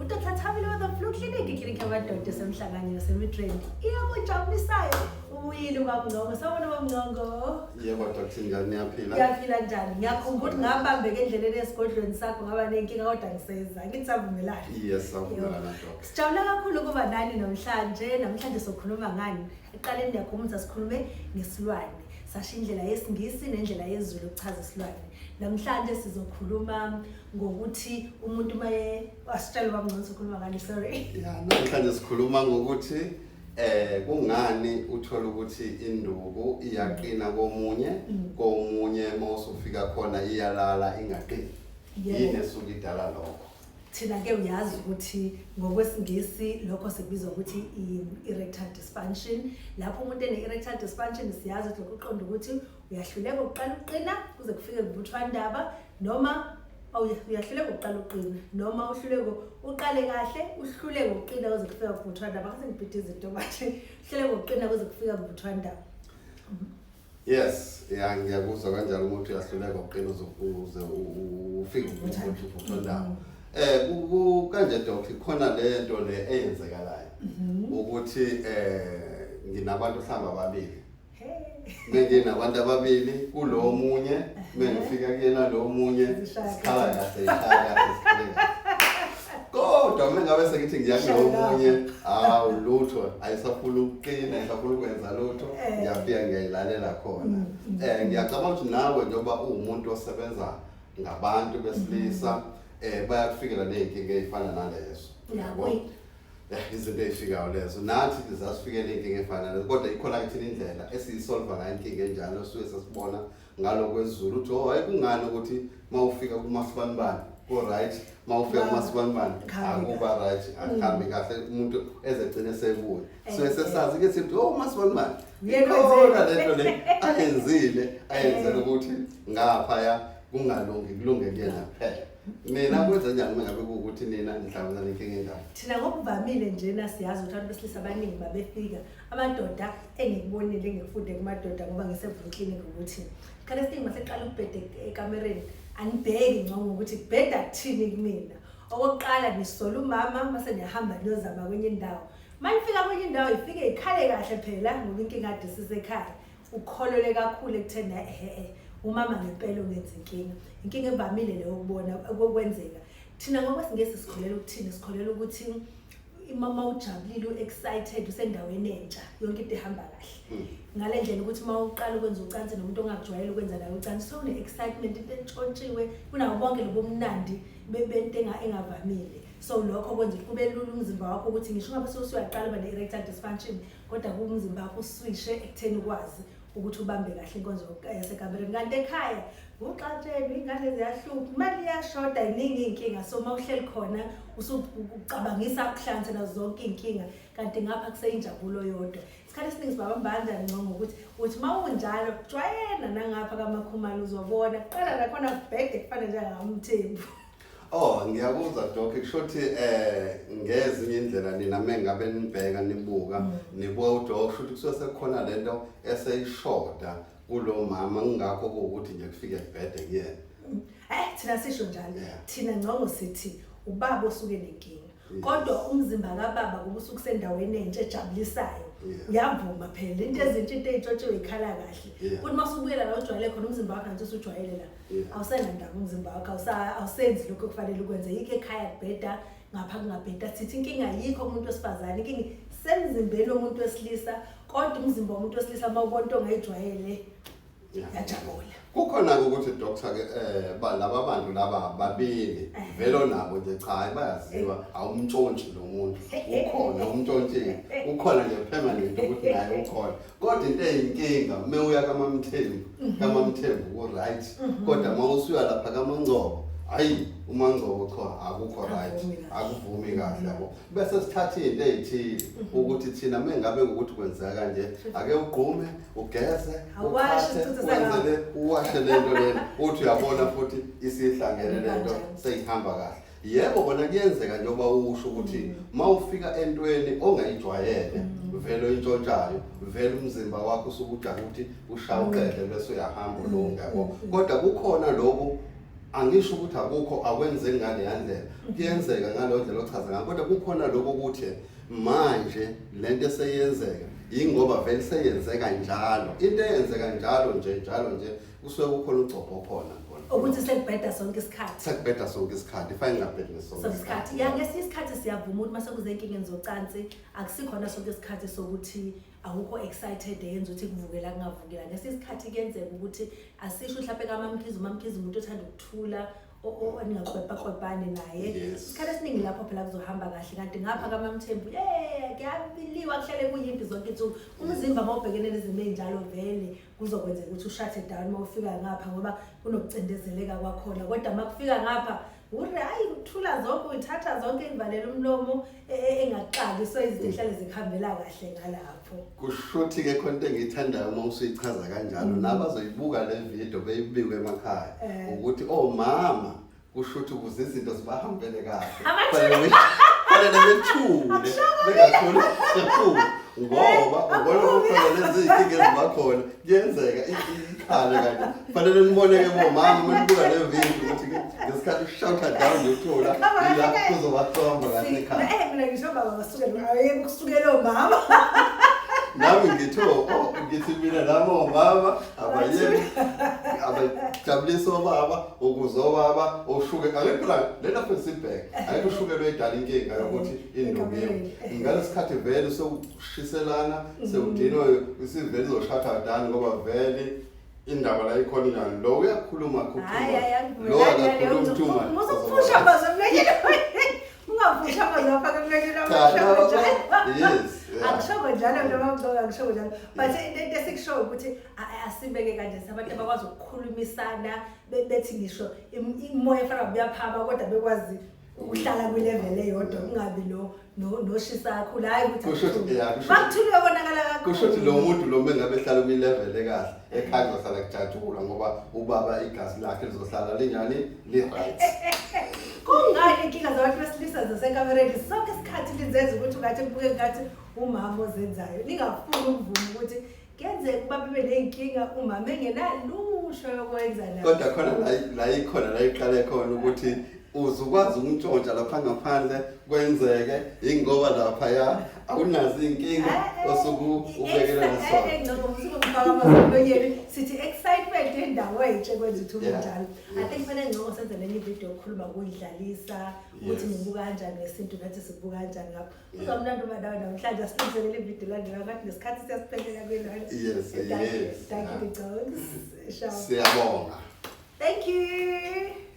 UDr Thabile with the Flu Clinic, iklinikhi yamadoda esemhlangane yaseMidrand. Iyakujabulisayo ubuyile ubabNgcongo. Sawubona babNgcongo. Yebo Dr. Njani niyaphila? Ngiyaphila njani? Ngiyakhumbula ukuthi ngabambeka endleleni esigodlweni sakho ngaba nenkinga kodwa ngiseza. Ngithi savumelana. Yes, savumelana Dr. Sijabula kakhulu ukuba nani namhlanje. Namhlanje sokhuluma ngani? Ekuqaleni ngiyakhumbuza sikhulume ngesilwane. Sasho indlela yesiNgisi nendlela yesiZulu ukuchaza isilwane. Namhlanje sizokhuluma ngokuthi umuntu maye wasitshela ubamngcono sokhuluma ngani sorry. Ya, namhlanje sikhuluma ngokuthi kungani uthola ukuthi induku iyaqina komunye, komunye mawusufika khona iyalala ingaqini. Yini esuke idala lokho? Thina ke uyazi ukuthi ngokwesingisi lokho sikubiza ukuthi i-erectile dysfunction. Lapho umuntu ene-erectile dysfunction siyazi ukuthi lokho kuqonda ukuthi uyahluleka ukuqala ukuqina kuze kufike kuvuthwandaba noma uyahluleka ukuqala ukuqina noma uhluleke uqale kahle uhluleke ukuqina kuze kufike kuvuthwandaba. Ngase ngibhide izinto manje uhluleke ukuqina kuze kufike kuvuthwandaba. Yes, ya ngiyakuzwa kanjalo umuntu uyahluleka ukuqina uze ufike kuvuthwandaba. Kanje Doc khona lento le eyenzekalayo ukuthi nginabantu mhlawumbe ababili. Benginabantu ababili kulo omunye bengifika kuyena lo omunye sikhala kahle ishaya kahle sikhale kahle. Kodwa uma ngabe sengithi ngiya kulo omunye hawu lutho ayisafuna ukuqina ayisafuna ukwenza lutho ngiyafika ngiyayilalela khona. Ngiyacabanga ukuthi nawe njengoba uwumuntu osebenza ngabantu besilisa bayakufikela nezinkinga ezifana nalezo. Yabo. Izinto ey'fikayo lezo nathi zasifikela iy'nkinga ey'fana nalezo kodwa ikhona kithina indlela esiyisolva ngayo inkinga enjalo suke sesibona ngalo kwesiZulu ukuthi oh hayi kungani ukuthi uma ufika kumasibanibani ku-right uma ufika kumasibanibani akuba right akuhambi kahle umuntu ezegcine sebuya suke sesazi-ke sithi oh umasibanibani ikhona lento le ayenzile ayenzela ukuthi ngaphaya kungalungi kulunge kuyena kuphela. Nina kwenza njani uma ngabe kuwukuthi nina nihlangana nenkinga enjalo? Thina ngokuvamile njena siyazi ukuthi abantu besilisa abaningi babefika amadoda engikubonile engikufunde kumadoda ngoba ngise-Blue Clinic ukuthi isikhathi esiningi maseqala ukubheda ekamereni anibheki ngcono ukuthi kubheda kuthini kumina. Okokuqala nisola umama mase niyahamba niyozama kwenye indawo. Uma nifika kwenye indawo ifike ikhale kahle phela ngoba inkinga kade isisekhaya. Ukholelwe kakhulu ekutheni ehe umama ngempela ungenza inkinga. Inkinga evamile leyo ukubona okwenzeka. Thina ngokwesingesi sikholelwa ukuthini? Sikholelwa ukuthi uma ujabulile u-excited usendaweni entsha yonke into ihamba kahle. Ngale ndlela ukuthi uma uqala ukwenza ucansi nomuntu ongakujwayele ukwenza naye ucansi so une-excitement into entshontshiwe kunabo bonke lobo mnandi bento engavamile. So lokho kwenza ukuthi kube lula umzimba wakho ukuthi ngisho ngabe sewusuyaqala uba ne-erectile dysfunction kodwa kumzimba wakho uswishe ekutheni ukwazi ukuthi ubambe kahle inkonzo yasekamereni. Kanti ekhaya uxatsheni ingane ziyahlupha, imali iyashoda, iningi iy'nkinga. So uma uhleli khona usucabangisa kuhlanganise nazo zonke iy'nkinga kanti ngapha kuseyinjabulo yodwa. Isikhathi esiningi sibabamba kanjani ngcono ngokuthi uthi uma unjalo jwayela nangapha kaMakhumalo uzobona kuqala nakhona kubhede kufane njengaMthembu. Oh ngiyakuzwa Doc kusho ukuthi ngezinye indlela nina mengabe nibheka nibuka nibuka uDoc kusho ukuthi kusuke sekukhona lento eseyishoda kulo mama ngakho kuwukuthi nje kufike kubhede kuyena. Thina sisho njalo. Thina ngcono sithi ubaba osuke nenkinga. Kodwa umzimba kababa kuba usukusendaweni entsha ejabulisayo. Uyavuma phela into ezintsha into eyintshontshiwe ikhala kahle. Kuthi masubuyela la ujwayele khona umzimba wakho ngathi usujwayele la. Awusenandaba umzimba wakho awusenzi lokho okufanele ukwenze. Yikho ekhaya kubheda ngapha kungabheda. Sithi inkinga yikho kumuntu wesifazane, inkinga semzimbeni womuntu wesilisa kodwa umzimba womuntu wesilisa uma ubona into ongayijwayele yajabula. Kukhona ukuthi doctor ke laba bantu laba babili vele nabo nje cha bayaziwa awumtshontshi lo muntu ukhona umtshontshile ukhona nje permanent ukuthi naye ukhona kodwa into eyinkinga uma uya kaMaMthembu kaMaMthembu ku right kodwa uma usuya lapha kaMangcobo hayi uMangcobo cha akukho right akuvumi kahle yabo bese sithatha into ezithile ukuthi thina mengabe ukuthi kwenzeka kanje ake ugqume ugeze wenzele uwashe lento lena uthi uyabona futhi isihlangene lento seyihamba kahle. Yebo kona kuyenzeka njengoba usho ukuthi mawufika entweni ongayijwayele vele oyintshontshayo vele umzimba wakho usuke ujake ukuthi ushawuqede bese uyahamba ulunge yabo kodwa kukhona lokhu Angisho ukuthi akukho akwenzeki ngaleya ndlela, kuyenzeka ngaleyo ndlela ochaza ngayo, kodwa kukhona lokho ukuthi manje lento eseyenzeka yingoba vele seyenzeka njalo. Into eyenzeka njalo nje njalo nje kusuke kukhona ugcobho khona khona. Ukuthi sekubheda sonke isikhathi. Sekubheda sonke isikhathi, ifane ingabhedi ngesonke sonke isikhathi. Ya, ngesinye isikhathi siyavuma ukuthi mase kuze enkingeni zocansi akusikhona sonke isikhathi sokuthi awukho excited eyenza ukuthi kuvukela kungavukela. Ngesinye isikhathi kuyenzeka ukuthi asisho mhlawumbe kaMamkhize, uMamkhize umuntu othanda ukuthula, ningaxwepaxwepani naye. Isikhathi esiningi lapho phela kuzohamba kahle, kanti ngapha kaMamthembu kuyabiliwa, kuhlale kuyimpi zonke insuku. Umzimba uma ubhekene nezimo ey'njalo vele kuzokwenzeka ukuthi ushuthe down uma ufika ngapha, ngoba kunokucindezeleka kwakhona. Kodwa uma kufika ngapha uri hayi kuthula zonke, uyithatha zonke, ivalela umlomo engaxaki, so izinto zihlale zikuhambela kahle ngalapho. Kushuthi-ke khona into engiyithandayo uma usuyichaza kanjalo, nabazoyibuka le video beyibike emakhaya, ukuthi omama kushuthi ukuze izinto zibahambele kahle fanele bethule, bengakhulumi kakhulu, ngoba ubona kukhona lezi zinkinga eziba khona, kuyenzeka ikhale kanje. Fanele niboneke bomama uma nibuka le video ukuthi ngesikhathi ushouta down uthula ila kuzobathomba kahle ekhaya. Mina ngisho baba basukele, ayeke ukusukela omama. Nami ngithi oh, ngithi mina nami omama abayeke abajabulisa obaba ukuze obaba oshuke akekho la lena futhi sibheke ayikho ushukela oyidala inkinga yokuthi induku ngalesikhathi vele sewushiselana sewudinwa isivele izoshatha down, ngoba vele indaba la ikhona njani, lo uyakhuluma lo akakhulumi too much. Musukuphusha amazwi emlonyeni, ungaphusha amazwi afake emlonyeni. Akushoko njalo noma ngcoka, akushoko njalo, but into esikushoyo ukuthi asibeke kanje, sabantu abakwazi ukukhulumisana bethi ngisho imoya efana buyaphaba, kodwa bekwazi ukuhlala kwilevel eyodwa, kungabi lo noshisa kakhulu. Hayi ukuthi bakuthule konakala kakhulu. Kusho ukuthi lo muntu lo mengabe ehlala kwilevel ekahle ekhaya kuzohlala kujatshulwa, ngoba ubaba igazi lakhe lizohlala linjani, li-right. Kungani inkinga zabantu besilisa zasekamereni sonke isikhathi lizenza ukuthi ungathi kubuke ngathi umama ozenzayo, ningafuni ukuvuma ukuthi kuyenzeka ukuba bebe ney'nkinga umama engenalusho yokwenza la? Kodwa khona la ikhona la iqale khona ukuthi uzukwazi ukuntshontsha lapha ngaphandle kwenzeke, ingoba laphaya awunazo iy'nkinga osuke ubekele nasona. Sithi excitement endawo entsha kwenza ukuthi ube njalo. I think fanele ngcono senze lenye ividiyo yokukhuluma kuyidlalisa ukuthi nibuka kanjani ngesintu, nathi sibuka kanjani ngapha. Kuzomnandi uba nawe namhlanje. Asilungiselele ividiyo landela ngathi nesikhathi siyasiphelela kwilona. Yes. Thank you, dogs. Siyabonga. Thank you.